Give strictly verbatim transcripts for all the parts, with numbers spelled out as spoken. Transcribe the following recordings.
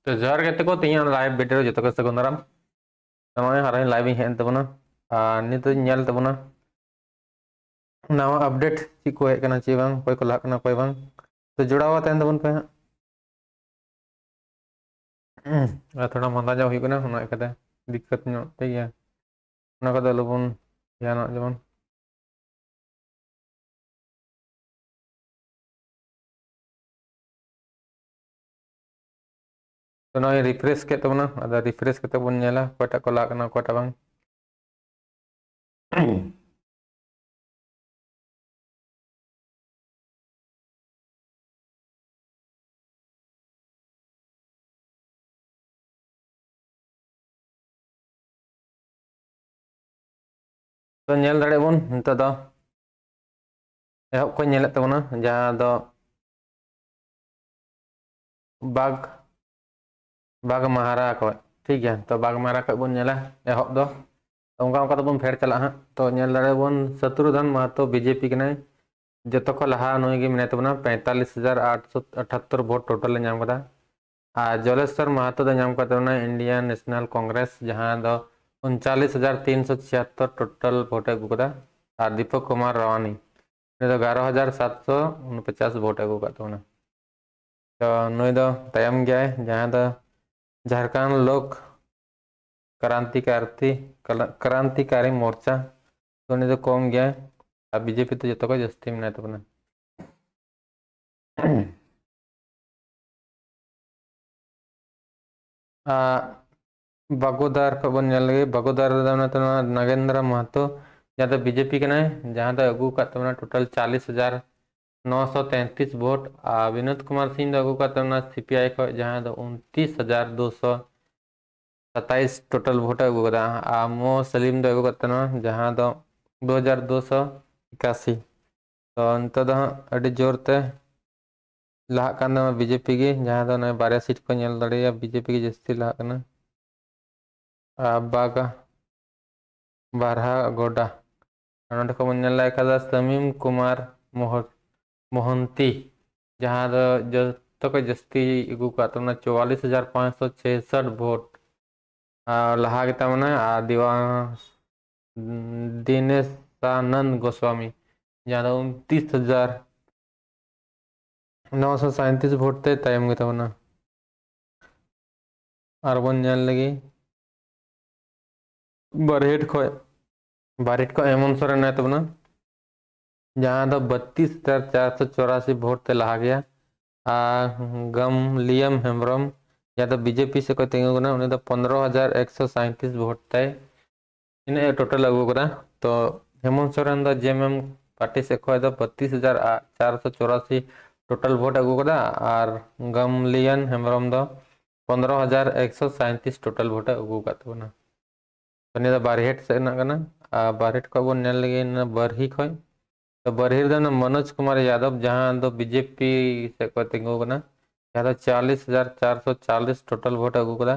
ᱛᱚ ᱡᱚᱦᱟᱨ ᱜᱟᱛᱮ ᱠᱚ, ᱛᱮᱦᱮᱧᱟᱜ live video ᱡᱚᱛᱚ ᱠᱚ ᱥᱟᱹᱜᱩᱱ ᱫᱟᱨᱟᱢ᱾ ᱱᱚᱜᱼᱚᱭ ᱟᱨᱦᱚᱸ live ᱤᱧ ᱦᱮᱡ ᱮᱱ ᱛᱟᱵᱚᱱᱟ᱾ ᱟᱨ ᱱᱤᱛᱚᱜ ᱧᱮᱞ ᱛᱟᱵᱚᱱᱟ ᱱᱟᱣᱟ update ᱪᱮᱫ ᱠᱚ ᱦᱮᱡ ᱠᱟᱱᱟ, ᱪᱮᱫ ᱵᱟᱝ, ᱚᱠᱚᱭ ᱠᱚ ᱞᱟᱦᱟᱜ ᱠᱟᱱᱟ, ᱚᱠᱚᱭ ᱵᱟᱝ᱾ ᱛᱚ ᱡᱚᱲᱟᱣ ᱛᱟᱦᱮᱱ ᱛᱟᱵᱚᱱ ᱯᱮ ᱦᱟᱸᱜ᱾ ᱟᱨ ᱛᱷᱚᱲᱟ ᱢᱟᱸᱫᱟ ᱧᱚᱜ ᱦᱩᱭᱩᱜ ᱠᱟᱱᱟ, ᱚᱱᱟ ᱤᱭᱠᱟᱹᱛᱮ ᱫᱤᱠᱠᱟᱛ ᱧᱚᱜ, ᱴᱷᱤᱠ ᱜᱮᱭᱟ᱾ ᱚᱱᱟ ᱠᱚᱫᱚ ᱟᱞᱚᱵᱚᱱ ᱫᱷᱮᱭᱟᱱᱟᱜ ᱡᱮᱢᱚᱱ᱾ ᱛᱚ ᱱᱚᱜᱼᱚᱭ refresh ᱠᱮᱫ ᱛᱟᱵᱚᱱᱟ, ᱟᱫᱚ refresh ᱠᱟᱛᱮ ᱵᱚᱱ ᱧᱮᱞᱟ ᱚᱠᱚᱭᱴᱟᱜ ᱠᱚ ᱞᱟᱦᱟᱜ ᱠᱟᱱᱟ, ᱚᱠᱚᱭᱴᱟᱜ ᱵᱟᱝ᱾ ᱛᱚ ᱧᱮᱞ ᱫᱟᱲᱮᱭᱟᱜ ᱵᱚᱱ ᱱᱤᱛᱚᱜ ᱫᱚ ᱮᱦᱚᱵ ᱠᱷᱚᱱ ᱧᱮᱞᱮᱫ ᱛᱟᱵᱚᱱᱟ, ᱡᱟᱦᱟᱸ ᱫᱚ ᱵᱟᱜᱽ ᱵᱟᱜᱽ ᱢᱟᱦᱟᱨᱟ ᱠᱷᱚᱱ, ᱴᱷᱤᱠ ᱜᱮᱭᱟ᱾ ᱛᱚ ᱵᱟᱜᱽ ᱢᱟᱦᱟᱨᱟ ᱠᱷᱚᱱ ᱵᱚᱱ ᱧᱮᱞᱟ ᱮᱦᱚᱵ ᱫᱚ, ᱚᱱᱠᱟ ᱚᱱᱠᱟ ᱛᱮᱵᱚᱱ ᱯᱷᱮᱰ ᱪᱟᱞᱟᱜᱼᱟ ᱦᱟᱸᱜ᱾ ᱛᱚ ᱧᱮᱞ ᱫᱟᱲᱮᱭᱟᱜ ᱵᱚᱱ ᱥᱚᱛᱨᱩᱫᱷᱚᱱ ᱢᱟᱦᱟᱛᱚ ᱵᱤᱡᱮᱯᱤ ᱠᱟᱱᱟᱭ, ᱡᱚᱛᱚ ᱠᱷᱚᱱ ᱞᱟᱦᱟ ᱱᱩᱭ ᱜᱮ ᱢᱮᱱᱟᱭ ᱛᱟᱵᱚᱱᱟ, ᱯᱮᱸᱛᱟᱞᱤᱥ ᱦᱟᱡᱟᱨ ᱟᱴᱥᱚ ᱟᱴᱷᱟᱛᱛᱚᱨ ᱵᱷᱳᱴ ᱴᱳᱴᱟᱞ ᱮ ᱧᱟᱢ ᱠᱟᱫᱟ᱾ ᱟᱨ ᱡᱚᱞᱮᱥᱣᱚᱨ ᱢᱟᱦᱟᱛᱚ ᱫᱚ ᱧᱟᱢ ᱠᱟᱫ ᱛᱟᱵᱚᱱᱟ ᱤᱱᱰᱤᱭᱟᱱ ᱱᱮᱥᱱᱟᱞ ᱠᱚᱝᱜᱨᱮᱥ, ᱡᱟᱦᱟᱸ ᱫᱚ ᱩᱱᱪᱟᱞᱤᱥ ᱦᱟᱡᱟᱨ ᱛᱤᱱᱥᱚ ᱪᱷᱤᱭᱟᱛᱛᱚᱨ ᱴᱳᱴᱟᱞ ᱵᱷᱳᱴ ᱮ ᱟᱹᱜᱩ ᱠᱟᱫᱟ᱾ ᱟᱨ ᱫᱤᱯᱚᱠ ᱠᱩᱢᱟᱨ ᱨᱟᱣᱟᱱᱤ, ᱩᱱᱤ ᱫᱚ ᱮᱜᱟᱨᱚ ᱦᱟᱡᱟᱨ ᱥᱟᱛᱥᱚ ᱩᱱᱯᱚᱪᱟᱥ ᱵᱷᱳᱴ ᱮ ᱟᱹᱜᱩ ᱠᱟᱫ ᱛᱟᱵᱚᱱᱟ᱾ ᱛᱚ ᱱᱩᱭ ᱫᱚ ᱛᱟᱭᱚᱢ ᱜᱮᱭᱟᱭ, ᱡᱟᱦᱟᱸ ᱫᱚ ᱡᱷᱟᱲᱠᱷᱚᱸᱰ ᱞᱳᱠ ᱠᱨᱟᱱᱛᱤᱠᱟᱨᱛᱤ, ᱠᱟᱞᱟ-, ᱠᱨᱟᱱᱛᱤᱠᱟᱨᱤ ᱢᱳᱨᱪᱟ, ᱛᱚ ᱩᱱᱤ ᱫᱚ ᱠᱚᱢ ᱜᱮᱭᱟᱭ᱾ ᱟᱨ ᱵᱤᱡᱮᱯᱤ ᱫᱚ ᱡᱚᱛᱚ ᱠᱷᱚᱱ ᱡᱟᱹᱥᱛᱤ ᱢᱮᱱᱟᱭ ᱛᱟᱵᱚᱱᱟ᱾ ᱟᱨ ᱵᱟᱜᱳᱫᱟᱨ ᱠᱷᱚᱱ ᱵᱚᱱ ᱧᱮᱞ ᱞᱮᱜᱮ, ᱵᱟᱜᱳᱫᱟᱨ ᱨᱮᱫᱚ ᱢᱮᱱᱟᱭ ᱛᱟᱵᱚᱱᱟ ᱱᱟᱜᱮᱱᱫᱨᱚ ᱢᱟᱦᱟᱛᱚ, ᱡᱟᱦᱟᱸ ᱫᱚ ᱵᱤᱡᱮᱯᱤ ᱠᱟᱱᱟᱭ, ᱡᱟᱦᱟᱸ ᱫᱚ ᱟᱹᱜᱩ ᱟᱠᱟᱫ ᱛᱟᱵᱚᱱᱟ ᱴᱳᱴᱟᱞ ᱪᱟᱞᱤᱥ ᱦᱟᱡᱟᱨ ᱱᱚᱥᱚ ᱛᱮᱸᱛᱤᱥ ᱵᱷᱳᱴ᱾ ᱟᱨ ᱵᱤᱱᱳᱫ ᱠᱩᱢᱟᱨ ᱥᱤᱝ ᱫᱚ ᱟᱹᱜᱩ ᱟᱠᱟᱫ ᱛᱟᱵᱚᱱᱟ ᱥᱤᱯᱤᱟᱭ ᱠᱷᱚᱱ, ᱡᱟᱦᱟᱸ ᱫᱚ ᱩᱱᱛᱤᱥ ᱦᱟᱡᱟᱨ ᱫᱩᱥᱚ ᱥᱟᱛᱟᱭᱤᱥ ᱴᱳᱴᱟᱞ ᱵᱷᱳᱴ ᱮ ᱟᱹᱜᱩ ᱟᱠᱟᱫᱟ᱾ ᱟᱨ ᱢᱳ ᱥᱟᱞᱤᱢ ᱫᱚ ᱟᱹᱜᱩ ᱟᱠᱟᱫ ᱛᱟᱵᱚᱱᱟ, ᱡᱟᱦᱟᱸ ᱫᱚ ᱫᱩ ᱦᱟᱡᱟᱨ ᱫᱩᱥᱚ ᱮᱠᱟᱥᱤ᱾ ᱛᱚ ᱱᱤᱛᱚᱜ ᱫᱚ ᱦᱟᱸᱜ ᱟᱹᱰᱤ ᱡᱳᱨ ᱛᱮ ᱞᱟᱦᱟᱜ ᱠᱟᱱ ᱛᱟᱵᱚᱱᱟ ᱵᱤᱡᱮᱯᱤ ᱜᱮ, ᱡᱟᱦᱟᱸ ᱫᱚ ᱱᱚᱜᱼᱚᱭ ᱵᱟᱨᱭᱟ ᱥᱤᱴ ᱠᱚ ᱧᱮᱞ ᱫᱟᱲᱮᱭᱟᱜᱼᱟ, ᱵᱤᱡᱮᱯᱤ ᱜᱮ ᱡᱟᱹᱥᱛᱤ ᱞᱟᱦᱟᱜ ᱠᱟᱱᱟ᱾ ᱟᱨ ᱵᱟᱜᱟ, ᱵᱟᱨᱦᱟ ᱜᱚᱰᱟ, ᱟᱨ ᱱᱚᱸᱰᱮ ᱠᱷᱚᱱ ᱵᱚᱱ ᱧᱮᱞ ᱫᱟᱲᱮ ᱠᱟᱫᱟ ᱥᱟᱢᱤᱢ ᱠᱩᱢᱟᱨ ᱢᱚᱦᱚ-, ᱢᱚᱦᱚᱱᱛᱤ, ᱡᱟᱦᱟᱸ ᱫᱚ ᱡᱚ-, ᱡᱚᱛᱚ ᱠᱷᱚᱱ ᱡᱟᱹᱥᱛᱤ ᱟᱹᱜᱩ ᱠᱟᱜ ᱛᱟᱵᱚᱱᱟ, ᱪᱩᱣᱟᱞᱤᱥ ᱦᱟᱡᱟᱨ ᱯᱟᱸᱪᱥᱚ ᱪᱷᱮᱥᱚᱴ ᱵᱷᱳᱴ᱾ ᱟᱨ ᱞᱟᱦᱟ ᱜᱮ ᱛᱟᱵᱚᱱᱟ ᱟᱨ ᱫᱤᱣᱟ-, ᱫᱤᱱᱮᱥᱟᱱᱚᱱᱫ ᱜᱳᱥᱣᱟᱢᱤ, ᱡᱟᱦᱟᱸ ᱫᱚ ᱩᱱᱛᱤᱥ ᱦᱟᱡᱟᱨ ᱱᱚᱥᱚ ᱥᱟᱸᱭᱛᱤᱥ ᱵᱷᱳᱴ ᱛᱮ ᱛᱟᱭᱚᱢ ᱜᱮ ᱛᱟᱵᱚᱱᱟ᱾ ᱟᱨ ᱵᱚᱱ ᱧᱮᱞ ᱞᱮᱜᱮ ᱵᱟᱨᱦᱮᱴ ᱠᱷᱚᱡ, ᱵᱟᱨᱦᱮᱴ ᱠᱷᱚᱡ ᱦᱮᱢᱚᱱᱛ ᱥᱚᱨᱮᱱ ᱢᱮᱱᱟᱭ ᱛᱟᱵᱚᱱᱟ, ᱡᱟᱦᱟᱸ ᱫᱚ ᱵᱟᱛᱤᱥ ᱦᱟᱡᱟᱨ ᱪᱟᱨᱥᱚ ᱪᱚᱨᱟᱥᱤ ᱵᱷᱳᱴ ᱛᱮ ᱞᱟᱦᱟ ᱜᱮᱭᱟ᱾ ᱟᱨ ᱜᱟᱢᱞᱤᱭᱟᱢ ᱦᱮᱢᱵᱨᱚᱢ, ᱡᱟᱦᱟᱸ ᱫᱚ ᱵᱤᱡᱮᱯᱤ ᱥᱮᱫ ᱠᱷᱚᱱ ᱛᱤᱸᱜᱩ ᱠᱟᱱᱟ, ᱩᱱᱤ ᱫᱚ ᱯᱚᱱᱨᱚ ᱦᱟᱡᱟᱨ ᱮᱠᱥᱚ ᱥᱟᱸᱭᱛᱤᱥ ᱵᱷᱳᱴ ᱛᱟᱭ ᱤᱱᱟᱹᱜ ᱮ ᱴᱳᱴᱟᱞ ᱟᱹᱜᱩ ᱠᱟᱫᱟ᱾ ᱛᱚ ᱦᱮᱢᱚᱱᱛ ᱥᱚᱨᱮᱱ ᱫᱚ ᱡᱮ ᱮᱢ ᱮᱢ ᱯᱟᱨᱴᱤ ᱥᱮᱫ ᱠᱷᱚᱱ ᱫᱚ ᱵᱟᱛᱤᱥ ᱦᱟᱡᱟᱨ ᱪᱟᱨᱥᱚ ᱪᱚᱨᱟᱥᱤ ᱴᱳᱴᱟᱞ ᱵᱷᱳᱴ ᱟᱹᱜᱩ ᱠᱟᱫᱟ, ᱟᱨ ᱜᱟᱢᱞᱤᱭᱟᱱ ᱦᱮᱢᱵᱨᱚᱢ ᱫᱚ ᱯᱚᱱᱨᱚ ᱦᱟᱡᱟᱨ ᱮᱠᱥᱚ ᱥᱟᱸᱭᱛᱤᱥ ᱴᱳᱴᱟᱞ ᱵᱷᱳᱴ ᱮ ᱟᱹᱜᱩ ᱟᱠᱟᱫ ᱛᱟᱵᱚᱱᱟ᱾ ᱛᱚ ᱱᱤᱭᱟᱹ ᱫᱚ ᱵᱟᱨᱦᱮᱴ ᱥᱮᱫ ᱨᱮᱱᱟᱜ ᱠᱟᱱᱟ᱾ ᱟᱨ ᱵᱟᱨᱦᱮᱴ ᱠᱷᱚᱱ ᱵᱚᱱ ᱧᱮᱞ ᱞᱮᱜᱮ ᱱᱤᱭᱟᱹ ᱵᱟᱨᱦᱤ ᱠᱷᱚᱱ᱾ ᱛᱚ ᱵᱟᱨᱦᱤ ᱨᱮᱫᱚ ᱢᱚᱱᱳᱡᱽ ᱠᱩᱢᱟᱨ ᱭᱟᱫᱚᱵ, ᱡᱟᱦᱟᱸ ᱫᱚ ᱵᱤᱡᱮᱯᱤ ᱥᱮᱫ ᱠᱷᱚᱱ ᱛᱤᱸᱜᱩ ᱠᱟᱱᱟ, ᱡᱟᱦᱟᱸ ᱫᱚ ᱪᱩᱣᱟᱞᱤᱥ ᱦᱟᱡᱟᱨ ᱪᱟᱨᱥᱚ ᱪᱩᱣᱟᱞᱤᱥ ᱴᱳᱴᱟᱞ ᱵᱷᱳᱴ ᱮ ᱟᱹᱜᱩ ᱠᱟᱫᱟ᱾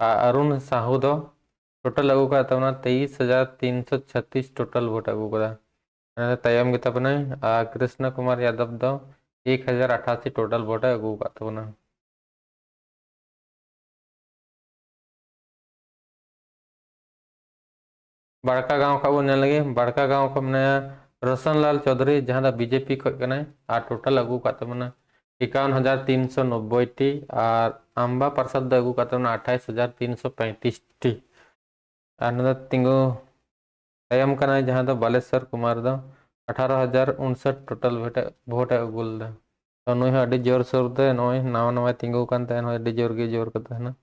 ᱟᱨ ᱚᱨᱩᱱ ᱥᱟᱦᱩ ᱫᱚ ᱴᱳᱴᱟᱞ ᱟᱹᱜᱩ ᱠᱟᱜ ᱛᱟᱵᱚᱱᱟ ᱛᱮᱭᱤᱥ ᱦᱟᱡᱟᱨ ᱛᱤᱱᱥᱚ ᱪᱷᱟᱛᱤᱥ ᱴᱳᱴᱟᱞ ᱵᱷᱳᱴ ᱟᱹᱜᱩ ᱠᱟᱫᱟ᱾ ᱚᱱᱟ ᱫᱚ ᱛᱟᱭᱚᱢ ᱜᱮᱛᱟ ᱵᱚᱱᱟᱭ᱾ ᱟᱨ ᱠᱨᱤᱥᱱᱚ ᱠᱩᱢᱟᱨ ᱭᱟᱫᱚᱵ ᱫᱚ ᱮᱠ ᱦᱟᱡᱟᱨ ᱟᱴᱷᱟᱥᱤ ᱴᱳᱴᱟᱞ ᱵᱷᱳᱴ ᱮ ᱟᱹᱜᱩ ᱠᱟᱜ ᱛᱟᱵᱚᱱᱟ᱾ ᱵᱟᱲᱠᱟ ᱜᱟᱶ ᱠᱷᱚᱱ ᱵᱚᱱ ᱧᱮᱞ ᱞᱮᱜᱮ᱾ ᱵᱟᱲᱠᱟ ᱜᱟᱶ ᱠᱷᱚᱱ ᱢᱮᱱᱟᱭᱟ ᱨᱳᱥᱚᱱ ᱞᱟᱞ ᱪᱳᱫᱷᱩᱨᱤ, ᱡᱟᱦᱟᱸ ᱫᱚ ᱵᱤᱡᱮᱯᱤ ᱠᱷᱚᱱ ᱠᱟᱱᱟᱭ, ᱟᱨ ᱴᱳᱴᱟᱞ ᱟᱹᱜᱩ ᱠᱟᱜ ᱛᱟᱵᱚᱱᱟ ᱮᱠᱟᱣᱚᱱ ᱦᱟᱡᱟᱨ ᱛᱤᱱᱥᱚ ᱱᱚᱵᱵᱳᱭ ᱴᱤ, ᱟᱨ ᱟᱢᱵᱟ ᱯᱨᱟᱥᱟᱫ ᱫᱚ ᱟᱹᱜᱩ ᱠᱟᱜ ᱛᱟᱵᱚᱱᱟ ᱟᱴᱷᱟᱥ ᱦᱟᱡᱟᱨ ᱛᱤᱱᱥᱚ ᱯᱚᱸᱭᱛᱨᱤᱥ ᱴᱤ᱾ ᱟᱨ ᱱᱚᱰᱮ ᱛᱤᱸᱜᱩ ᱛᱟᱭᱚᱢ ᱠᱟᱱᱟᱭ, ᱡᱟᱦᱟᱸ ᱫᱚ ᱵᱟᱞᱮᱥᱚᱨ ᱠᱩᱢᱟᱨ ᱫᱚ ᱟᱴᱷᱟᱨᱚ ᱦᱟᱡᱟᱨ ᱩᱱᱥᱚᱴ ᱴᱳᱴᱟᱞ ᱵᱷᱳᱴ ᱮ, ᱵᱷᱳᱴ ᱮ ᱟᱹᱜᱩ ᱞᱮᱫᱟ᱾ ᱛᱚ ᱱᱩᱭ ᱦᱚᱸ ᱟᱹᱰᱤ ᱡᱳᱨ ᱥᱳᱨ ᱛᱮ, ᱱᱚᱜᱼᱚᱭ ᱱᱟᱣᱟ ᱱᱟᱣᱟᱭ ᱛᱤᱸᱜᱩ ᱠᱟᱱ ᱛᱟᱦᱮᱸ, ᱱᱩᱭ ᱟᱹᱰᱤ ᱡᱳᱨ ᱜᱮ ᱡᱳᱨ ᱠᱟᱫᱟ ᱦᱟᱸᱜ᱾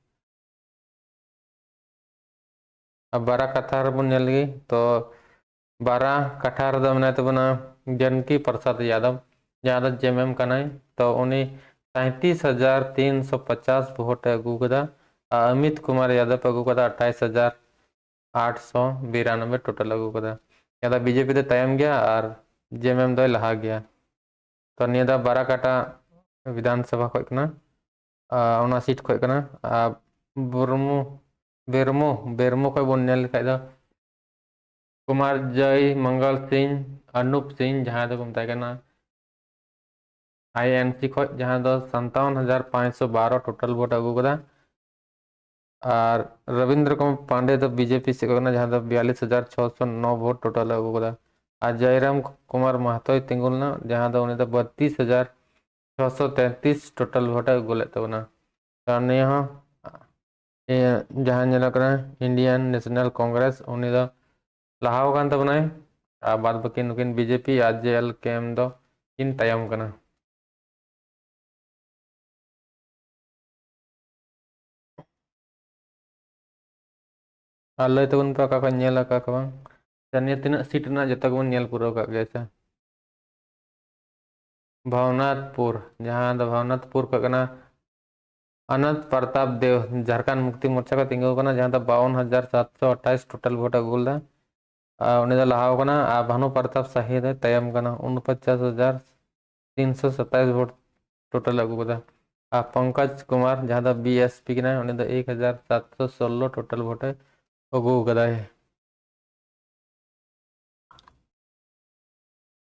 ᱟᱨ ᱵᱟᱨᱟ ᱠᱟᱛᱷᱟ ᱨᱮᱵᱚᱱ ᱧᱮᱞ ᱞᱮᱜᱮ, ᱛᱚ ᱵᱟᱨᱟ ᱠᱟᱴᱷᱟ ᱨᱮᱫᱚ ᱢᱮᱱᱟᱭ ᱛᱟᱵᱚᱱᱟ ᱡᱟᱱᱠᱤ ᱯᱨᱚᱥᱟᱫᱽ ᱭᱟᱫᱚᱵ, ᱡᱟᱦᱟᱸ ᱫᱚ ᱡᱮᱢᱮᱢ ᱠᱟᱱᱟᱭ᱾ ᱛᱚ ᱩᱱᱤ ᱥᱟᱸᱭᱛᱨᱤᱥ ᱦᱟᱡᱟᱨ ᱛᱤᱱᱥᱚ ᱯᱚᱪᱟᱥ ᱵᱷᱳᱴ ᱮ ᱟᱹᱜᱩ ᱠᱟᱫᱟ, ᱟᱨ ᱚᱢᱤᱛ ᱠᱩᱢᱟᱨ ᱭᱟᱫᱚᱵ ᱮ ᱟᱹᱜᱩ ᱠᱟᱫᱟ ᱟᱴᱷᱟᱥ ᱦᱟᱡᱟᱨ ᱟᱴᱥᱚ ᱵᱤᱨᱟᱱᱚᱵᱵᱳᱭ ᱴᱳᱴᱟᱞ ᱟᱹᱜᱩ ᱠᱟᱫᱟ᱾ ᱡᱟᱦᱟᱸ ᱫᱚ ᱵᱤᱡᱮᱯᱤ ᱫᱚ ᱛᱟᱭᱚᱢ ᱜᱮᱭᱟ ᱟᱨ ᱡᱮᱢᱮᱢ ᱫᱚᱭ ᱞᱟᱦᱟ ᱜᱮᱭᱟ᱾ ᱛᱚ ᱱᱤᱭᱟᱹ ᱫᱚ ᱵᱟᱨᱟ ᱠᱟᱴᱷᱟ ᱵᱤᱫᱷᱟᱱ ᱥᱚᱵᱷᱟ ᱠᱷᱚᱡ ᱠᱟᱱᱟ, ᱟᱨ ᱚᱱᱟ ᱥᱤᱴ ᱠᱷᱚᱡ ᱠᱟᱱᱟ᱾ ᱟᱨ ᱵᱩᱨᱢᱩ, ᱵᱮᱨᱢᱩ, ᱵᱮᱨᱢᱩ ᱠᱷᱚᱡ ᱵᱚᱱ ᱧᱮᱞ ᱞᱮᱠᱷᱟᱡ ᱫᱚ ᱠᱩᱢᱟᱨ ᱡᱚᱭ ᱢᱚᱝᱜᱚᱞ ᱥᱤᱝ, ᱟᱱᱩᱯ ᱥᱤᱝ, ᱡᱟᱦᱟᱸᱭ ᱫᱚᱠᱚ ᱢᱮᱛᱟᱭ ᱠᱟᱱᱟ ᱟᱭ ᱮᱱ ᱥᱤ ᱠᱷᱚᱱ, ᱡᱟᱦᱟᱸ ᱫᱚ ᱥᱟᱱᱛᱟᱣᱟᱱ ᱦᱟᱡᱟᱨ ᱯᱟᱸᱪᱥᱚ ᱵᱟᱨᱚ ᱴᱳᱴᱟᱞ ᱵᱷᱳᱴ ᱟᱹᱜᱩ ᱠᱟᱫᱟ᱾ ᱟᱨ ᱨᱚᱵᱤᱱᱫᱨᱚ ᱠᱩᱢᱟᱨ ᱯᱟᱱᱰᱮ ᱫᱚ ᱵᱤᱡᱮᱯᱤ ᱥᱮᱫ ᱠᱷᱚᱱ ᱠᱟᱱᱟ, ᱡᱟᱦᱟᱸ ᱫᱚ ᱵᱤᱭᱟᱞᱤᱥ ᱦᱟᱡᱟᱨ ᱪᱷᱚᱥᱚ ᱱᱚ ᱵᱷᱳᱴ ᱴᱳᱴᱟᱞ ᱟᱹᱜᱩ ᱠᱟᱫᱟ᱾ ᱟᱨ ᱡᱚᱭᱨᱟᱢ ᱠᱩᱢᱟᱨ ᱢᱟᱦᱛᱚᱭ ᱛᱤᱸᱜᱩ ᱞᱮᱱᱟ, ᱡᱟᱦᱟᱸ ᱫᱚ ᱩᱱᱤ ᱫᱚ ᱵᱟᱛᱤᱥ ᱦᱟᱡᱟᱨ ᱪᱷᱚᱥᱚ ᱛᱮᱛᱨᱤᱥ ᱴᱳᱴᱟᱞ ᱵᱷᱳᱴ ᱮ ᱟᱹᱜᱩ ᱞᱮᱫ ᱛᱟᱵᱚᱱᱟ᱾ ᱟᱨ ᱱᱤᱭᱟᱹ ᱦᱚᱸ, ᱤᱭᱟᱹ, ᱡᱟᱦᱟᱸ ᱧᱮᱞᱚᱜ ᱠᱟᱱᱟ, ᱤᱱᱰᱤᱭᱟᱱ ᱱᱮᱥᱱᱟᱞ ᱠᱚᱝᱜᱨᱮᱥ, ᱩᱱᱤ ᱫᱚ ᱞᱟᱦᱟᱣ ᱟᱠᱟᱱ ᱛᱟᱵᱚᱱᱟᱭ᱾ ᱟᱨ ᱵᱟᱫ ᱵᱟᱹᱠᱤ ᱱᱩᱠᱤᱱ ᱵᱤᱡᱮᱯᱤ ᱟᱨ ᱡᱮ ᱮᱞ ᱠᱮ ᱮᱢ ᱫᱚ ᱠᱤᱱ ᱛᱟᱭᱚᱢ ᱠᱟᱱᱟ᱾ ᱟᱨ ᱞᱟᱹᱭ ᱛᱟᱵᱚᱱ ᱯᱮ, ᱚᱠᱟ ᱠᱚ ᱧᱮᱞ ᱟᱠᱟᱫ ᱠᱚ ᱵᱟᱝ? ᱟᱪᱪᱷᱟ, ᱱᱤᱭᱟᱹ ᱛᱤᱱᱟᱹᱜ ᱥᱤᱴ ᱨᱮᱱᱟᱜ ᱡᱚᱛᱚ ᱜᱮᱵᱚᱱ ᱧᱮᱞ ᱯᱩᱨᱟᱹᱣ ᱠᱟᱜ ᱜᱮᱭᱟ᱾ ᱟᱪᱪᱷᱟ, ᱵᱷᱟᱣᱱᱟᱛᱷᱯᱩᱨ, ᱡᱟᱦᱟᱸ ᱫᱚ ᱵᱷᱟᱣᱱᱟᱛᱷᱯᱩᱨ ᱠᱚ ᱠᱟᱱᱟ, ᱟᱱᱟᱫᱷ ᱯᱨᱚᱛᱟᱯ ᱫᱮᱣ, ᱡᱷᱟᱲᱠᱷᱚᱸᱰ ᱢᱩᱠᱛᱤ ᱢᱳᱨᱪᱟ ᱠᱷᱚᱱ ᱛᱤᱸᱜᱩ ᱠᱟᱱᱟ, ᱡᱟᱦᱟᱸ ᱫᱚ ᱵᱟᱣᱚᱱ ᱦᱟᱡᱟᱨ ᱥᱟᱛᱥᱚ ᱟᱴᱷᱟᱭᱤᱥ ᱴᱳᱴᱟᱞ ᱵᱷᱳᱴ ᱟᱹᱜᱩ ᱞᱮᱫᱟ᱾ ᱟᱨ ᱩᱱᱤ ᱫᱚ ᱞᱟᱦᱟᱣ ᱠᱟᱱᱟ, ᱟᱨ ᱵᱷᱟᱱᱩ ᱯᱨᱚᱛᱟᱯ ᱥᱟᱦᱤ ᱫᱚᱭ ᱛᱟᱭᱚᱢ ᱠᱟᱱᱟ, ᱩᱱᱯᱚᱪᱟᱥ ᱦᱟᱡᱟᱨ ᱛᱤᱱᱥᱚ ᱥᱟᱛᱟᱭᱤᱥ ᱵᱷᱳᱴ ᱴᱳᱴᱟᱞ ᱟᱹᱜᱩ ᱠᱟᱫᱟ᱾ ᱟᱨ ᱯᱚᱝᱠᱚᱡᱽ ᱠᱩᱢᱟᱨ, ᱡᱟᱦᱟᱸ ᱫᱚ ᱵᱤ ᱮᱥ ᱯᱤ ᱠᱟᱱᱟᱭ, ᱩᱱᱤ ᱫᱚ ᱮᱠ ᱦᱟᱡᱟᱨ ᱥᱟᱛᱥᱚ ᱥᱳᱞᱞᱳ ᱴᱳᱴᱟᱞ ᱵᱷᱳᱴᱮ ᱟᱹᱜᱩ ᱠᱟᱫᱟᱭ᱾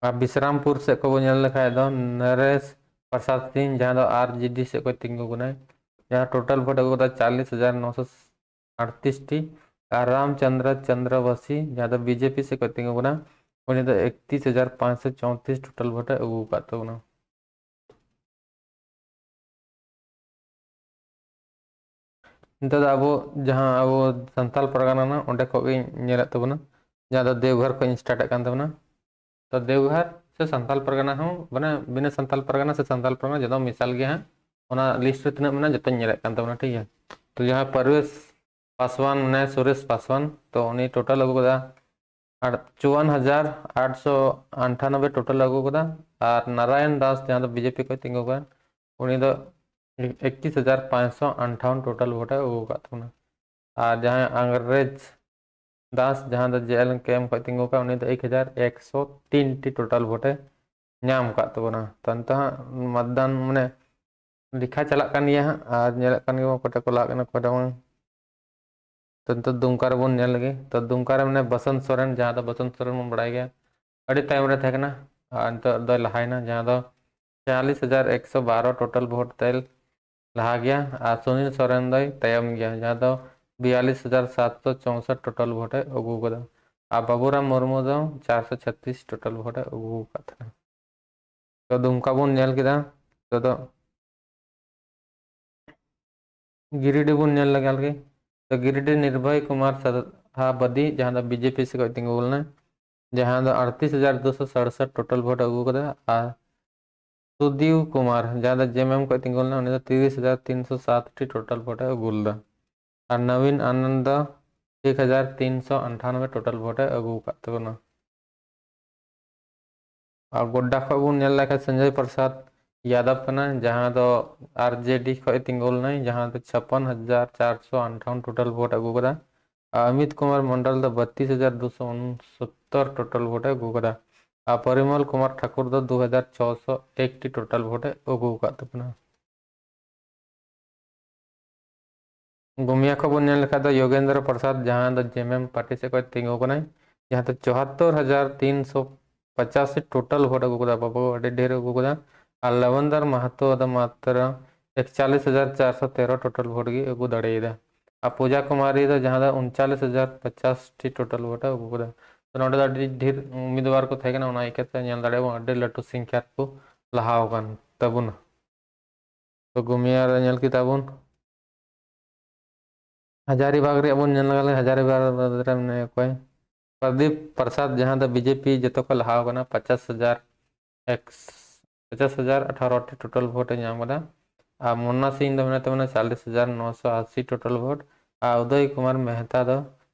ᱟᱨ ᱵᱤᱥᱨᱟᱢᱯᱩᱨ ᱥᱮᱫ ᱠᱚᱵᱚᱱ ᱧᱮᱞ ᱞᱮᱠᱷᱟᱡ ᱫᱚ ᱱᱚᱨᱮᱥ ᱯᱨᱚᱥᱟᱫᱽ ᱥᱤᱝ, ᱡᱟᱦᱟᱸ ᱫᱚ ᱟᱨ ᱡᱮ ᱰᱤ ᱥᱮᱫ ᱠᱷᱚᱱ ᱛᱤᱸᱜᱩ ᱠᱟᱱᱟᱭ, ᱡᱟᱦᱟᱸ ᱴᱳᱴᱟᱞ ᱵᱷᱳᱴ ᱟᱹᱜᱩ ᱠᱟᱫᱟ ᱪᱟᱞᱤᱥ ᱦᱟᱡᱟᱨ ᱱᱚᱥᱚ ᱟᱴᱛᱨᱤᱥ ᱴᱤ᱾ ᱟᱨ ᱨᱟᱢᱪᱚᱸᱫᱽᱨᱚ ᱪᱚᱸᱫᱽᱨᱚᱵᱚᱥᱤ, ᱡᱟᱦᱟᱸ ᱫᱚ ᱵᱤ ᱡᱮ ᱯᱤ ᱥᱮᱫ ᱠᱷᱚᱱ ᱛᱤᱸᱜᱩ ᱠᱟᱱᱟ, ᱩᱱᱤ ᱫᱚ ᱮᱠᱛᱨᱤᱥ ᱦᱟᱡᱟᱨ ᱯᱟᱸᱪᱥᱚ ᱪᱳᱭᱛᱨᱤᱥ ᱴᱳᱴᱟᱞ ᱵᱷᱳᱴ ᱮ ᱟᱹᱜᱩ ᱟᱠᱟᱫ ᱛᱟᱵᱚᱱᱟ᱾ ᱱᱤᱛᱚᱜ ᱫᱚ ᱟᱵᱚ ᱡᱟᱦᱟᱸ ᱟᱵᱚ ᱥᱟᱱᱛᱟᱞ ᱯᱟᱨᱜᱟᱱᱟ ᱨᱮᱱᱟᱜ, ᱚᱸᱰᱮ ᱠᱷᱚᱱ ᱜᱤᱧ ᱧᱮᱞᱮᱫ ᱛᱟᱵᱚᱱᱟ, ᱡᱟᱦᱟᱸ ᱫᱚ ᱫᱮᱣᱜᱷᱚᱨ ᱠᱷᱚᱱ ᱤᱧ ᱥᱴᱟᱨᱴ ᱮᱫ ᱠᱟᱱ ᱛᱟᱵᱚᱱᱟ᱾ ᱛᱚ ᱫᱮᱣᱜᱷᱚᱨ ᱥᱮ ᱥᱟᱱᱛᱟᱞ ᱯᱟᱨᱜᱟᱱᱟ ᱦᱚᱸ, ᱢᱟᱱᱮ ᱵᱤᱱᱟᱹ ᱥᱟᱱᱛᱟᱞ ᱯᱟᱨᱜᱟᱱᱟ ᱥᱮ ᱥᱟᱱᱛᱟᱞ ᱯᱟᱨᱜᱟᱱᱟ, ᱡᱚᱛᱚ ᱢᱮᱥᱟᱞ ᱜᱮ ᱦᱟᱸᱜ ᱚᱱᱟ ᱞᱤᱥᱴ ᱨᱮ ᱛᱤᱱᱟᱹᱜ ᱢᱮᱱᱟᱜᱼᱟ, ᱡᱚᱛᱚᱧ ᱧᱮᱞᱮᱫ ᱠᱟᱱ ᱛᱟᱵᱚᱱᱟ, ᱴᱷᱤᱠ ᱜᱮᱭᱟ᱾ ᱛᱚ ᱡᱟᱦᱟᱸ ᱯᱟᱨᱵᱷᱮᱥ ᱯᱟᱥᱣᱟᱱ ᱢᱮᱱᱟᱭᱟ, ᱥᱩᱨᱮᱥ ᱯᱟᱥᱣᱟᱱ, ᱛᱚ ᱩᱱᱤ ᱴᱳᱴᱟᱞ ᱟᱹᱜᱩ ᱠᱟᱫᱟ ᱟᱨ ᱪᱩᱣᱟᱱ ᱦᱟᱡᱟᱨ ᱟᱴᱥᱚ ᱟᱴᱷᱟᱱᱚᱵᱵᱳᱭ ᱴᱳᱴᱟᱞ ᱟᱹᱜᱩ ᱠᱟᱫᱟ᱾ ᱟᱨ ᱱᱟᱨᱟᱭᱚᱱ ᱫᱟᱥ, ᱡᱟᱦᱟᱸ ᱫᱚ ᱵᱤ ᱡᱮ ᱯᱤ ᱠᱷᱚᱱ ᱛᱤᱸᱜᱩ ᱠᱟᱱ, ᱩᱱᱤ ᱫᱚ ᱮᱠᱛᱨᱤᱥ ᱦᱟᱡᱟᱨ ᱯᱟᱸᱪᱥᱚ ᱟᱴᱷᱟᱣᱚᱱ ᱴᱳᱴᱟᱞ ᱵᱷᱳᱴ ᱮ ᱟᱹᱜᱩ ᱟᱠᱟᱫ ᱛᱟᱵᱚᱱᱟ᱾ ᱟᱨ ᱡᱟᱦᱟᱸᱭ ᱟᱝᱨᱮᱡᱽ ᱫᱟᱥ, ᱡᱟᱦᱟᱸ ᱫᱚ ᱡᱮ ᱮᱞ ᱠᱮ ᱮᱢ ᱠᱷᱚᱱ ᱛᱤᱸᱜᱩ ᱠᱟᱱ, ᱩᱱᱤ ᱫᱚ ᱮᱠ ᱦᱟᱡᱟᱨ ᱮᱠᱥᱚ ᱛᱤᱱ ᱴᱤ ᱴᱳᱴᱟᱞ ᱵᱷᱳᱴ ᱮ ᱧᱟᱢ ᱟᱠᱟᱫ ᱛᱟᱵᱚᱱᱟ᱾ ᱛᱚ ᱱᱤᱛᱚᱜ ᱦᱟᱸᱜ ᱢᱟᱛᱫᱟᱱ, ᱢᱟᱱᱮ ᱞᱮᱠᱷᱟ ᱪᱟᱞᱟᱜ ᱠᱟᱱ ᱜᱮᱭᱟ ᱦᱟᱸᱜ, ᱟᱨ ᱧᱮᱞᱮᱫ ᱠᱟᱱ ᱜᱮᱭᱟ ᱚᱠᱚᱭᱴᱟᱜ ᱠᱚ ᱞᱟᱦᱟᱜ ᱠᱟᱱᱟ, ᱚᱠᱚᱭᱴᱟᱜ ᱵᱟᱝ᱾ ᱛᱚ ᱱᱤᱛᱚᱜ ᱫᱩᱢᱠᱟ ᱨᱮᱵᱚᱱ ᱧᱮᱞ ᱞᱮᱜᱮ᱾ ᱛᱚ ᱫᱩᱢᱠᱟ ᱨᱮ ᱢᱮᱱᱟᱭᱟ ᱵᱚᱥᱚᱱᱛ ᱥᱚᱨᱮᱱ, ᱡᱟᱦᱟᱸ ᱫᱚ ᱵᱚᱥᱚᱱᱛ ᱥᱚᱨᱮᱱ ᱵᱚᱱ ᱵᱟᱲᱟᱭ ᱜᱮᱭᱟ, ᱟᱹᱰᱤ ᱛᱟᱭᱚᱢ ᱨᱮ ᱛᱟᱦᱮᱸ ᱠᱟᱱᱟ, ᱟᱨ ᱱᱤᱛᱚᱜ ᱫᱚᱭ ᱞᱟᱦᱟᱭᱮᱱᱟ, ᱡᱟᱦᱟᱸ ᱫᱚ ᱪᱟᱞᱤᱥ ᱦᱟᱡᱟᱨ ᱮᱠᱥᱚ ᱵᱟᱨᱚ ᱴᱳᱴᱟᱞ ᱵᱷᱳᱴ ᱛᱮ ᱞᱟᱦᱟ ᱜᱮᱭᱟ᱾ ᱟᱨ ᱥᱩᱱᱤᱞ ᱥᱚᱨᱮᱱ ᱫᱚᱭ ᱛᱟᱭᱚᱢ ᱜᱮᱭᱟ, ᱡᱟᱦᱟᱸ ᱫᱚ ᱵᱤᱭᱟᱞᱤᱥ ᱦᱟᱡᱟᱨ ᱥᱟᱛᱥᱚ ᱪᱳᱥᱚᱴ ᱴᱳᱴᱟᱞ ᱵᱷᱳᱴ ᱮ ᱟᱹᱜᱩ ᱟᱠᱟᱫᱟ᱾ ᱟᱨ ᱵᱟᱵᱩᱨᱟᱢ ᱢᱩᱨᱢᱩ ᱫᱚ ᱪᱟᱨᱥᱚ ᱪᱷᱟᱛᱤᱥ ᱴᱳᱴᱟᱞ ᱵᱷᱳᱴ ᱮ ᱟᱹᱜᱩ ᱟᱠᱟᱫ ᱛᱟᱦᱮᱱᱟ᱾ ᱛᱚ, ᱫᱩᱢᱠᱟ ᱵᱚᱱ ᱧᱮᱞ ᱠᱮᱫᱟ᱾ ᱛᱚ, ᱫᱚ ᱜᱤᱨᱤᱰᱤ ᱵᱚᱱ ᱧᱮᱞ ᱞᱮᱜᱟ ᱞᱮᱜᱮ᱾ ᱛᱚ, ᱜᱤᱨᱤᱰᱤ ᱱᱤᱨᱵᱷᱚᱭ ᱠᱩᱢᱟᱨ ᱥᱟᱫᱷᱟᱵᱟᱫᱤ, ᱡᱟᱦᱟᱸ ᱫᱚ ᱵᱤᱡᱮᱯᱤ ᱥᱮᱫ ᱠᱷᱚᱱ ᱛᱤᱸᱜᱩ ᱞᱮᱱᱟᱭ, ᱡᱟᱦᱟᱸ ᱫᱚ ᱟᱴᱛᱨᱤᱥ ᱦᱟᱡᱟᱨ ᱫᱩᱥᱚ ᱥᱟᱲᱥᱚᱴ ᱴᱳᱴᱟᱞ ᱵᱷᱳᱴ ᱮ ᱟᱹᱜᱩ ᱠᱟᱫᱟ᱾ ᱟᱨ ᱥᱩᱫᱤᱣ ᱠᱩᱢᱟᱨ, ᱡᱟᱦᱟᱸ ᱫᱚ ᱡᱮᱢᱮᱢ ᱠᱷᱚᱱ ᱛᱤᱸᱜᱩ ᱞᱮᱱᱟ, ᱩᱱᱤ ᱫᱚ ᱛᱤᱨᱤᱥ ᱦᱟᱡᱟᱨ ᱛᱤᱱᱥᱚ ᱥᱟᱛ ᱴᱤ ᱴᱳᱴᱟᱞ ᱵᱷᱳᱴ ᱮ ᱟᱹᱜᱩ ᱞᱮᱫᱟ᱾ ᱟᱨ ᱱᱚᱵᱤᱱ ᱟᱱᱚᱱᱫ ᱫᱚ ᱮᱠ ᱦᱟᱡᱟᱨ ᱛᱤᱱᱥᱚ ᱟᱴᱷᱟᱱᱚᱵᱵᱳᱭ ᱴᱳᱴᱟᱞ ᱵᱷᱳᱴ ᱮ ᱟᱹᱜᱩ ᱟᱠᱟᱫ ᱛᱟᱵᱚᱱᱟ᱾ ᱟᱨ ᱜᱳᱰᱰᱟ ᱠᱷᱚᱱ ᱵᱚᱱ ᱧᱮᱞ ᱞᱮᱠᱷᱟᱱ ᱥᱚᱧᱡᱚᱭ ᱯᱨᱚᱥᱟᱫᱽ ᱭᱟᱫᱚᱵ ᱠᱟᱱᱟᱭ, ᱡᱟᱦᱟᱸ ᱫᱚ ᱟᱨ ᱡᱮ ᱰᱤ ᱠᱷᱚᱱ ᱛᱤᱸᱜᱩ ᱞᱮᱱᱟᱭ, ᱡᱟᱦᱟᱸ ᱫᱚ ᱪᱷᱟᱯᱯᱟᱱ ᱦᱟᱡᱟᱨ ᱪᱟᱨᱥᱚ ᱟᱴᱷᱟᱣᱚᱱ ᱴᱳᱴᱟᱞ ᱵᱷᱳᱴ ᱮ ᱟᱹᱜᱩ ᱠᱟᱫᱟ᱾ ᱟᱨ ᱚᱢᱤᱛ ᱠᱩᱢᱟᱨ ᱢᱚᱱᱰᱚᱞ ᱫᱚ ᱵᱟᱛᱤᱥ ᱦᱟᱡᱟᱨ ᱫᱩᱥᱚ ᱩᱱᱥᱚᱛᱛᱚᱨ ᱴᱳᱴᱟᱞ ᱵᱷᱳᱴ ᱮ ᱟᱹᱜᱩ ᱠᱟᱫᱟ᱾ ᱟᱨ ᱯᱚᱨᱤᱢᱚᱞ ᱠᱩᱢᱟᱨ ᱴᱷᱟᱠᱩᱨ ᱫᱚ ᱫᱩ ᱦᱟᱡᱟᱨ ᱪᱷᱚᱥᱚ ᱮᱠ ᱴᱤ ᱴᱳᱴᱟᱞ ᱵᱷᱳᱴ ᱮ ᱟᱹᱜᱩ ᱟᱠᱟᱫ ᱛᱟᱵᱚᱱᱟ᱾ ᱜᱩᱢᱤᱭᱟ ᱠᱷᱚᱱ ᱵᱚᱱ ᱧᱮᱞ ᱞᱮᱠᱷᱟᱱ ᱫᱚ ᱭᱳᱜᱮᱱᱫᱨᱚ ᱯᱨᱚᱥᱟᱫᱽ, ᱡᱟᱦᱟᱸ ᱫᱚ ᱡᱮᱢᱮᱢ ᱯᱟᱨᱴᱤ ᱥᱮᱫ ᱠᱷᱚᱱ ᱛᱤᱸᱜᱩ ᱠᱟᱱᱟᱭ, ᱡᱟᱦᱟᱸ ᱫᱚ ᱪᱩᱣᱟᱛᱛᱳᱨ ᱦᱟᱡᱟᱨ ᱛᱤᱱᱥᱚ ᱯᱚᱪᱟᱥᱤ ᱴᱳᱴᱟᱞ ᱵᱷᱳᱴ ᱟᱹᱜᱩ ᱠᱟᱫᱟ᱾ ᱵᱟᱵᱩ ᱟᱹᱰᱤ ᱰᱷᱮᱨ ᱟᱹᱜᱩ ᱠᱟᱫᱟ᱾ ᱟᱨ ᱞᱚᱵᱚᱱᱫᱚᱨ ᱢᱟᱦᱟᱛᱚ ᱫᱚ ᱢᱟᱛᱨᱚ ᱮᱠᱪᱟᱞᱤᱥ ᱦᱟᱡᱟᱨ ᱪᱟᱨᱥᱚ ᱛᱮᱨᱚ ᱴᱳᱴᱟᱞ ᱵᱷᱳᱴ ᱜᱮ ᱟᱹᱜᱩ ᱫᱟᱲᱮᱭᱟᱫᱟ᱾ ᱟᱨ ᱯᱩᱡᱟ ᱠᱩᱢᱟᱨᱤ ᱫᱚ, ᱡᱟᱦᱟᱸ ᱫᱚ ᱩᱱᱪᱟᱞᱤᱥ ᱦᱟᱡᱟᱨ ᱯᱚᱪᱟᱥ ᱴᱤ ᱴᱳᱴᱟᱞ ᱵᱷᱳᱴ ᱮ ᱟᱹᱜᱩ ᱠᱟᱫᱟ᱾ ᱛᱚ, ᱱᱚᱸᱰᱮ ᱫᱚ ᱟᱹᱰᱤ ᱰᱷᱮᱨ ᱩᱢᱤᱫᱣᱟᱨ ᱠᱚ ᱛᱟᱦᱮᱸ ᱠᱟᱱᱟ, ᱚᱱᱟ ᱤᱭᱠᱟᱹᱛᱮ ᱧᱮᱞ ᱫᱟᱲᱮᱭᱟᱜ ᱵᱚᱱ ᱟᱹᱰᱤ ᱞᱟᱹᱴᱩ ᱥᱚᱝᱠᱷᱭᱟ ᱨᱮᱠᱚ ᱞᱟᱦᱟ ᱟᱠᱟᱱ ᱛᱟᱵᱚᱱᱟ᱾ ᱛᱚ, ᱜᱩᱢᱤᱭᱟ ᱨᱮ ᱧᱮᱞ ᱠᱮᱫᱟ ᱵᱚᱱ᱾ ᱦᱟᱡᱟᱨᱤᱵᱟᱜᱽ ᱨᱮᱭᱟᱜ ᱵᱚᱱ ᱧᱮᱞ ᱞᱮᱜᱟ ᱞᱮ, ᱦᱟᱡᱟᱨᱤᱵᱟᱜᱽ ᱨᱮ ᱢᱮᱱᱟᱭᱟ ᱚᱠᱚᱭ? ᱯᱨᱚᱫᱤᱯ ᱯᱨᱚᱥᱟᱫᱽ, ᱡᱟᱦᱟᱸ ᱫᱚ ᱵᱤᱡᱮᱯᱤ ᱡᱚᱛᱚ ᱠᱷᱚᱱ ᱞᱟᱦᱟ ᱟᱠᱟᱱᱟ, ᱯᱚᱪᱟᱥ ᱦᱟᱡᱟᱨ ᱮᱠᱥ, ᱯᱚᱪᱟᱥ ᱦᱟᱡᱟᱨ ᱟᱴᱷᱟᱨᱚ ᱴᱤ ᱴᱳᱴᱟᱞ ᱵᱷᱳᱴ ᱮ ᱧᱟᱢ ᱠᱟᱫᱟ᱾ ᱟᱨ ᱢᱩᱱᱱᱟ ᱥᱤᱝ ᱫᱚ ᱢᱮᱱᱟᱭ ᱛᱟᱵᱚᱱᱟ ᱪᱟᱞᱤᱥ ᱦᱟᱡᱟᱨ ᱱᱚᱥᱚ ᱟᱥᱤ ᱴᱳᱴᱟᱞ ᱵᱷᱳᱴ᱾ ᱟᱨ ᱩᱫᱚᱭ ᱠᱩᱢᱟᱨ ᱢᱮᱦᱛᱟ ᱫᱚ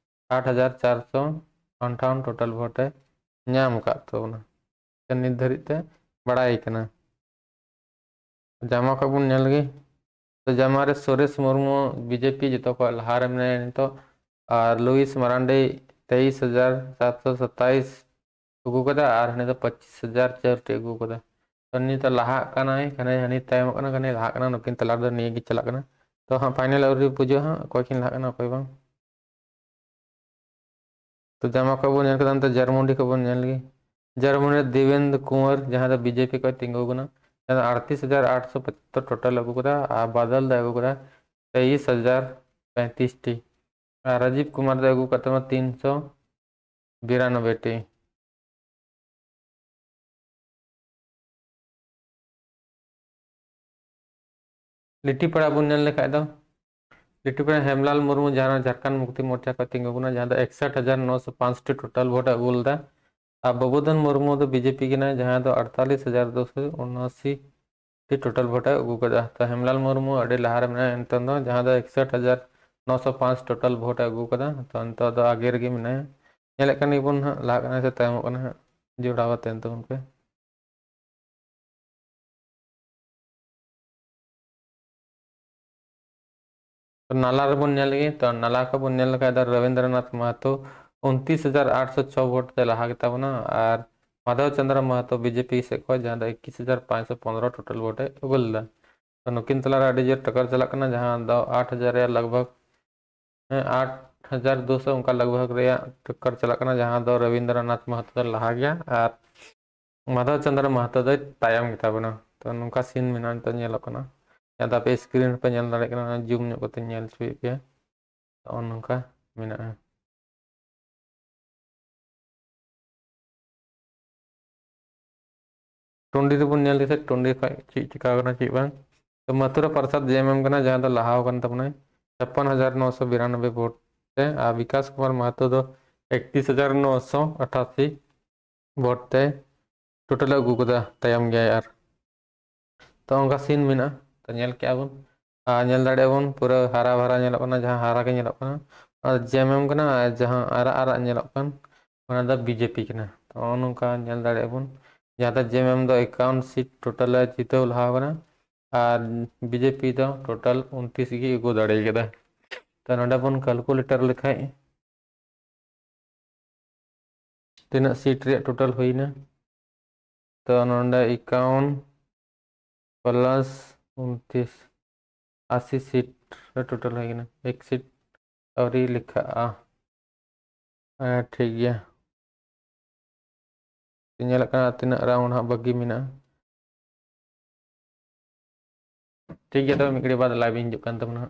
ᱟᱴ ᱦᱟᱡᱟᱨ ᱪᱟᱨᱥᱚ ᱟᱴᱷᱟᱣᱚᱱ ᱴᱳᱴᱟᱞ ᱵᱷᱳᱴ ᱮ ᱧᱟᱢ ᱟᱠᱟᱫ ᱛᱟᱵᱚᱱᱟ᱾ ᱱᱤᱛ ᱫᱷᱟᱹᱨᱤᱡ ᱛᱮ ᱵᱟᱲᱟᱭ ᱠᱟᱱᱟ᱾ ᱡᱟᱢᱟ ᱠᱷᱚᱱ ᱵᱚᱱ ᱧᱮᱞ ᱞᱮᱜᱮ᱾ ᱛᱚ, ᱡᱟᱢᱟ ᱨᱮ ᱥᱩᱨᱮᱥ ᱢᱩᱨᱢᱩ, ᱵᱤᱡᱮᱯᱤ, ᱡᱚᱛᱚ ᱠᱷᱚᱱ ᱞᱟᱦᱟ ᱨᱮ ᱢᱮᱱᱟᱭᱟ ᱱᱤᱛᱚᱜ᱾ ᱟᱨ ᱞᱩᱭᱤᱥ ᱢᱟᱨᱟᱱᱰᱤ, ᱛᱮᱭᱤᱥ ᱦᱟᱡᱟᱨ ᱥᱟᱛᱥᱚ ᱥᱟᱛᱟᱭᱤᱥ ᱟᱹᱜᱩ ᱠᱟᱫᱟ, ᱟᱨ ᱦᱟᱹᱱᱤ ᱫᱚ ᱯᱚᱸᱪᱤᱥ ᱦᱟᱡᱟᱨ ᱪᱟᱨ ᱴᱤ ᱟᱹᱜᱩ ᱠᱟᱫᱟ᱾ ᱛᱚ, ᱱᱤᱛ ᱞᱟᱦᱟᱜ ᱠᱟᱱᱟᱭ, ᱦᱟᱹᱱᱤ, ᱦᱟᱹᱱᱤ ᱛᱟᱭᱚᱢᱚᱜ ᱠᱟᱱᱟ, ᱦᱟᱹᱱᱤ ᱞᱟᱦᱟᱜ ᱠᱟᱱᱟ, ᱱᱩᱠᱤᱱ ᱛᱟᱞᱟ ᱨᱮᱫᱚ ᱱᱤᱭᱟᱹ ᱜᱮ ᱪᱟᱞᱟᱜ ᱠᱟᱱᱟ᱾ ᱛᱚ, ᱦᱟᱸᱜ ᱯᱷᱟᱭᱱᱮᱞ ᱟᱹᱣᱨᱤ ᱵᱩᱡᱷᱟᱹᱜᱼᱟ ᱦᱟᱸᱜ, ᱚᱠᱚᱭ ᱠᱤᱱ ᱞᱟᱦᱟᱜ ᱠᱟᱱᱟ, ᱚᱠᱚᱭ ᱵᱟᱝ᱾ ᱛᱚ, ᱡᱟᱢᱟ ᱠᱷᱚᱱ ᱵᱚᱱ ᱧᱮᱞ ᱠᱮᱫᱟ, ᱱᱤᱛᱚᱜ ᱡᱟᱨᱢᱩᱰᱤ ᱠᱷᱚᱱ ᱵᱚᱱ ᱧᱮᱞ ᱞᱮᱜᱮ᱾ ᱡᱟᱨᱢᱩᱰᱤ ᱨᱮ ᱫᱮᱵᱮᱱᱫᱨᱚ ᱠᱩᱸᱣᱟᱨ, ᱡᱟᱦᱟᱸ ᱫᱚ ᱵᱤᱡᱮᱯᱤ ᱠᱷᱚᱱ ᱛᱤᱸᱜᱩ ᱠᱟᱱᱟ, ᱟᱲᱛᱤᱥ ᱦᱟᱡᱟᱨ ᱟᱴᱥᱚ ᱯᱚᱪᱟᱛᱛᱚᱨ ᱴᱳᱴᱟᱞ ᱟᱹᱜᱩ ᱠᱟᱫᱟ ᱟᱨ ᱵᱟᱫᱚᱞ ᱫᱚ ᱟᱹᱜᱩ ᱠᱟᱫᱟ ᱛᱮᱭᱤᱥ ᱦᱟᱡᱟᱨ ᱯᱮᱸᱛᱤᱥ ᱴᱤ᱾ ᱟᱨ ᱨᱟᱡᱤᱵᱽ ᱠᱩᱢᱟᱨ ᱫᱚ ᱟᱹᱜᱩ ᱠᱟᱫ ᱛᱟᱢᱟ ᱛᱤᱱᱥᱚ ᱵᱤᱨᱟᱱᱚᱵᱵᱳᱭ ᱴᱤ᱾ ᱞᱤᱴᱤᱯᱟᱲᱟ ᱵᱚᱱ ᱧᱮᱞ ᱞᱮᱠᱷᱟᱡ ᱫᱚ, ᱞᱤᱴᱤᱯᱟᱲᱟ ᱦᱮᱢᱞᱟᱞ ᱢᱩᱨᱢᱩ ᱡᱟᱦᱟᱸ ᱡᱷᱟᱲᱠᱷᱚᱸᱰ ᱢᱩᱠᱛᱤ ᱢᱳᱨᱪᱟ ᱠᱷᱚᱱ ᱛᱤᱸᱜᱩ ᱠᱟᱱᱟ, ᱡᱟᱦᱟᱸ ᱫᱚ ᱮᱠᱥᱚᱴ ᱦᱟᱡᱟᱨ ᱱᱚᱥᱚ ᱯᱟᱸᱪ ᱴᱤ ᱴᱳᱴᱟᱞ ᱵᱷᱳᱴ ᱮ ᱟᱹᱜᱩ ᱞᱮᱫᱟ᱾ ᱟᱨ ᱵᱟᱹᱵᱩᱫᱷᱚᱱ ᱢᱩᱨᱢᱩ ᱫᱚ ᱵᱤᱡᱮᱯᱤ ᱠᱟᱱᱟᱭ, ᱡᱟᱦᱟᱸ ᱫᱚ ᱟᱴᱛᱟᱞᱤᱥ ᱦᱟᱡᱟᱨ ᱫᱩᱥᱚ ᱩᱱᱟᱥᱤ ᱴᱤ ᱴᱳᱴᱟᱞ ᱵᱷᱳᱴ ᱮ ᱟᱹᱜᱩ ᱠᱟᱫᱟ᱾ ᱛᱚ ᱦᱮᱢᱞᱟᱞ ᱢᱩᱨᱢᱩ ᱟᱹᱰᱤ ᱞᱟᱦᱟ ᱨᱮ ᱢᱮᱱᱟᱭᱟ ᱱᱤᱛᱚᱝ ᱫᱚ, ᱡᱟᱦᱟᱸ ᱫᱚ ᱮᱠᱥᱚᱴ ᱦᱟᱡᱟᱨ ᱱᱚᱥᱚ ᱯᱟᱸᱪ ᱴᱳᱴᱟᱞ ᱵᱷᱳᱴ ᱮ ᱟᱹᱜᱩ ᱠᱟᱫᱟ᱾ ᱛᱚ ᱱᱤᱛᱚᱜ ᱫᱚ ᱟᱜᱮ ᱨᱮᱜᱮ ᱢᱮᱱᱟᱭᱟ᱾ ᱧᱮᱞᱮᱫ ᱠᱟᱱ ᱜᱮᱵᱚᱱ ᱦᱟᱸᱜ, ᱞᱟᱦᱟᱜ ᱠᱟᱱᱟ ᱥᱮ ᱛᱟᱭᱚᱢᱚᱜ ᱠᱟᱱᱟ ᱦᱟᱸᱜ, ᱡᱚᱲᱟᱣ ᱠᱟᱛᱮ ᱛᱟᱵᱚᱱ ᱯᱮ᱾ ᱛᱚ ᱱᱟᱞᱟ ᱨᱮᱵᱚᱱ ᱧᱮᱞ ᱞᱮᱜᱮ᱾ ᱛᱚ ᱱᱟᱞᱟ ᱠᱷᱚᱱ ᱵᱚᱱ ᱧᱮᱞ ᱞᱮᱠᱷᱟᱡ ᱫᱚ ᱨᱚᱵᱤᱱᱫᱨᱚᱱᱟᱛᱷ ᱢᱟᱦᱟᱛᱚ ᱩᱱᱛᱤᱥ ᱦᱟᱡᱟᱨ ᱟᱴᱥᱚ ᱪᱷᱚ ᱵᱷᱳᱴ ᱛᱮ ᱞᱟᱦᱟ ᱜᱮᱛᱟ ᱵᱚᱱᱟ, ᱟᱨ ᱢᱟᱫᱷᱚᱵ ᱪᱚᱸᱫᱽᱨᱚ ᱢᱟᱦᱟᱛᱚ ᱵᱤᱡᱮᱯᱤ ᱥᱮᱫ ᱠᱷᱚᱱ, ᱡᱟᱦᱟᱸ ᱫᱚ ᱮᱠᱤᱥ ᱦᱟᱡᱟᱨ ᱯᱟᱸᱪᱥᱚ ᱯᱚᱱᱨᱚ ᱴᱳᱴᱟᱞ ᱵᱷᱳᱴ ᱮ ᱟᱹᱜᱩ ᱞᱮᱫᱟ᱾ ᱛᱚ ᱱᱩᱠᱤᱱ ᱛᱟᱞᱟᱨᱮ ᱟᱹᱰᱤ ᱡᱳᱨ ᱴᱟᱠᱟᱨ ᱪᱟᱞᱟᱜ ᱠᱟᱱᱟ, ᱡᱟᱦᱟᱸ ᱫᱚ ᱟᱴ ᱦᱟᱡᱟᱨ ᱨᱮᱭᱟᱜ ᱞᱟᱜᱽ ᱵᱷᱟᱜᱽ, ᱦᱮᱸ, ᱟᱴ ᱦᱟᱡᱟᱨ ᱫᱩᱥᱚ ᱚᱱᱠᱟ ᱞᱟᱜᱽ ᱵᱷᱟᱜᱽ ᱨᱮᱭᱟᱜ ᱴᱟᱠᱟᱨ ᱪᱟᱞᱟᱜ ᱠᱟᱱᱟ, ᱡᱟᱦᱟᱸ ᱫᱚ ᱨᱚᱵᱤᱱᱫᱨᱚᱱᱟᱛᱷ ᱢᱟᱦᱟᱛᱚ ᱫᱚ ᱞᱟᱦᱟ ᱜᱮᱭᱟ ᱟᱨ ᱢᱟᱫᱷᱚᱵ ᱪᱚᱸᱫᱽᱨᱚ ᱢᱟᱦᱟᱛᱚ ᱫᱚᱭ ᱛᱟᱭᱚᱢ ᱜᱮᱛᱟ ᱵᱚᱱᱟ᱾ ᱛᱚ ᱱᱚᱝᱠᱟ ᱥᱤᱱ ᱢᱮᱱᱟᱜᱼᱟ, ᱱᱤᱛᱚᱜ ᱧᱮᱞᱚᱜ ᱠᱟᱱᱟ᱾ ᱡᱟᱦᱟᱸ ᱫᱚ ᱟᱯᱮ ᱥᱠᱨᱤᱱ ᱨᱮᱯᱮ ᱧᱮᱞ ᱫᱟᱲᱮᱭᱟᱜ ᱠᱟᱱᱟ, ᱡᱩᱢ ᱧᱚᱜ ᱠᱟᱛᱮ ᱧᱮᱞ ᱦᱚᱪᱚᱭᱮᱫ ᱯᱮᱭᱟ᱾ ᱱᱚᱜᱼᱚ ᱱᱚᱝᱠᱟ ᱢᱮᱱᱟᱜᱼᱟ᱾ ᱴᱩᱱᱰᱤ ᱨᱮᱵᱚᱱ ᱧᱮᱞ ᱞᱮᱠᱷᱟᱡ ᱴᱩᱱᱰᱤ ᱠᱷᱚᱡ ᱪᱮᱫ ᱪᱤᱠᱟ ᱠᱟᱱᱟ ᱪᱮᱫ ᱵᱟᱝ᱾ ᱛᱚ ᱢᱟᱛᱷᱩᱨᱟ ᱯᱨᱚᱥᱟᱫᱽ ᱡᱮ ᱮᱢ ᱮᱢ ᱠᱟᱱᱟ, ᱡᱟᱦᱟᱸ ᱫᱚ ᱞᱟᱦᱟᱣ ᱠᱟᱱ ᱛᱟᱵᱚᱱᱟᱭ ᱪᱷᱟᱯᱯᱟᱱ ᱦᱟᱡᱟᱨ ᱱᱚᱥᱚ ᱵᱤᱨᱟᱱᱚᱵᱵᱳᱭ ᱵᱷᱳᱴ ᱛᱮ, ᱟᱨ ᱵᱤᱠᱟᱥ ᱠᱩᱢᱟᱨ ᱢᱟᱦᱟᱛᱚ ᱫᱚ ᱮᱠᱛᱤᱥ ᱦᱟᱡᱟᱨ ᱱᱚᱥᱚ ᱟᱴᱷᱟᱥᱤ ᱵᱷᱳᱴ ᱛᱮ ᱴᱳᱴᱟᱞ ᱮ ᱟᱹᱜᱩ ᱠᱟᱫᱟ, ᱛᱟᱭᱚᱢ ᱜᱮᱭᱟᱭ᱾ ᱟᱨ ᱛᱚ ᱚᱱᱠᱟ ᱥᱤᱱ ᱢᱮᱱᱟᱜᱼᱟ, ᱛᱚ ᱧᱮᱞ ᱠᱮᱜᱼᱟ ᱵᱚᱱ᱾ ᱟᱨ ᱧᱮᱞ ᱫᱟᱲᱮᱭᱟᱜᱼᱟ ᱵᱚᱱ ᱯᱩᱨᱟᱹ ᱦᱟᱨᱟ ᱵᱷᱟᱨᱟ ᱧᱮᱞᱚᱜ ᱠᱟᱱᱟ, ᱡᱟᱦᱟᱸ ᱦᱟᱨᱟ ᱜᱮ ᱧᱮᱞᱚᱜ ᱠᱟᱱᱟ᱾ ᱟᱨ ᱡᱮ ᱮᱢ ᱮᱢ ᱠᱟᱱᱟ, ᱟᱨ ᱡᱟᱦᱟᱸ ᱟᱨᱟᱜ ᱟᱨᱟᱜ ᱧᱮᱞᱚᱜ ᱠᱟᱱ, ᱚᱱᱟ ᱫᱚ ᱵᱤᱡᱮᱯᱤ ᱠᱟᱱᱟ᱾ ᱛᱚ ᱱᱚᱜᱼᱚ ᱱᱚᱝᱠᱟ ᱧᱮᱞ ᱫᱟᱲᱮᱭᱟᱜᱼᱟ ᱵᱚᱱ, ᱡᱟᱦᱟᱸ ᱫᱚ ᱡᱮ ᱮᱢ ᱮᱢ ᱫᱚ ᱮᱠᱟᱣᱩᱱᱴ ᱥᱤᱴ ᱴᱳᱴᱟᱞ ᱮ ᱡᱤᱛᱟᱹᱣ ᱞᱟᱦᱟ ᱟᱠᱟᱱᱟ, ᱟᱨ ᱵᱤᱡᱮᱯᱤ ᱫᱚ ᱴᱳᱴᱟᱞ ᱩᱱᱛᱤᱥ ᱜᱮ ᱟᱹᱜᱩ ᱫᱟᱲᱮ ᱠᱟᱫᱟ᱾ ᱛᱚ ᱱᱚᱰᱮ ᱵᱚᱱ ᱠᱟᱞᱠᱩᱞᱮᱴᱟᱨ ᱞᱮᱠᱷᱟᱡ ᱛᱤᱱᱟᱹᱜ ᱥᱤᱴ ᱨᱮᱭᱟᱜ ᱴᱳᱴᱟᱞ ᱦᱩᱭᱱᱟ᱾ ᱛᱚ ᱱᱚᱰᱮ ᱮᱠᱟᱣᱩᱱᱴ ᱯᱞᱟᱥ ᱩᱱᱛᱤᱥ, ᱟᱥᱤ ᱥᱤᱴ ᱨᱮ ᱴᱳᱴᱟᱞ ᱦᱩᱭ ᱠᱟᱱᱟ, ᱮᱠ ᱥᱤᱴ ᱟᱹᱣᱨᱤ ᱞᱮᱠᱷᱟᱜᱼᱟ᱾ ᱦᱮᱸ, ᱴᱷᱤᱠ ᱜᱮᱭᱟ᱾ ᱧᱮᱞᱚᱜ ᱠᱟᱱᱟ ᱛᱤᱱᱟᱹᱜ ᱨᱟᱣᱩᱱᱰ ᱦᱟᱸᱜ ᱵᱟᱹᱠᱤ ᱢᱮᱱᱟᱜᱼᱟ᱾ ᱴᱷᱤᱠ ᱜᱮᱭᱟ, ᱛᱚᱵᱮ ᱢᱤᱫ ᱜᱷᱟᱹᱲᱤᱡ ᱵᱟᱫᱽ live ᱤᱧ ᱦᱤᱡᱩᱜ ᱠᱟᱱ ᱛᱟᱵᱚᱱᱟ ᱦᱟᱸᱜ᱾